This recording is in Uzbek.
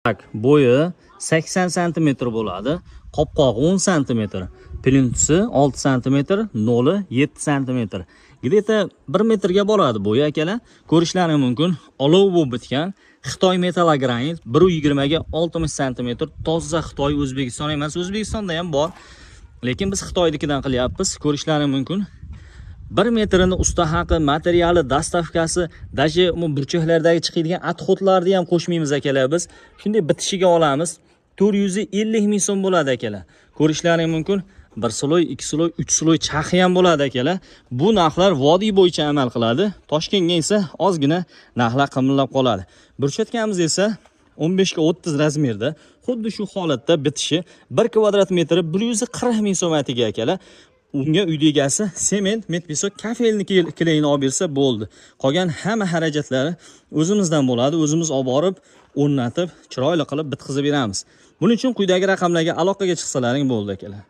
Так, bo'yi 80 santimetr bo'ladi. Qopqog'i 10 santimetr, plintusi 6 santimetr, noli 7 santimetr. Где-то 1 metrga boradi bo'yi, akalar. Ko'rishlaring mumkin. Olov bo'lib bitgan. Xitoy metallogranit 1.20 ga 60 santimetr. Toza Xitoy, O'zbekiston emas. O'zbekistonda ham bor. Lekin biz Xitoynikidan qilyapmiz. Ko'rishlaring mumkin. 1 metrini usta haqi, materiali, доставка si, даже bu burchaklardagi chiqadigan отход larni ham qo'shmaymiz, akalar biz. Shunday bitishiga olamiz. 450 ming so'm bo'ladi, akalar. Ko'rishlaring mumkin. Bir слой, ikki слой, uch слой chaxi ham bo'ladi, akalar. Bu narxlar vodiy bo'yicha amal qiladi. Toshkentga esa ozgina narxlar qimmatlab qoladi. Брусчатка miz esa 15 ga 30 размер da xuddi shu holatda bitishi, 1 kvadrat metri 140 ming so'm atiga, akalar. Unga uyni egasi sement, мет-песок, kafelni клей ni olib bersa bo'ldi. Qolgan hamma xarajatlari o'zimizdan bo'ladi. O'zimiz olib borib, o'rnatib, chiroyli qilib bitkazib beramiz. Buning uchun quyidagi raqamlarga aloqaga chiqsalaring bo'ldi, akalar.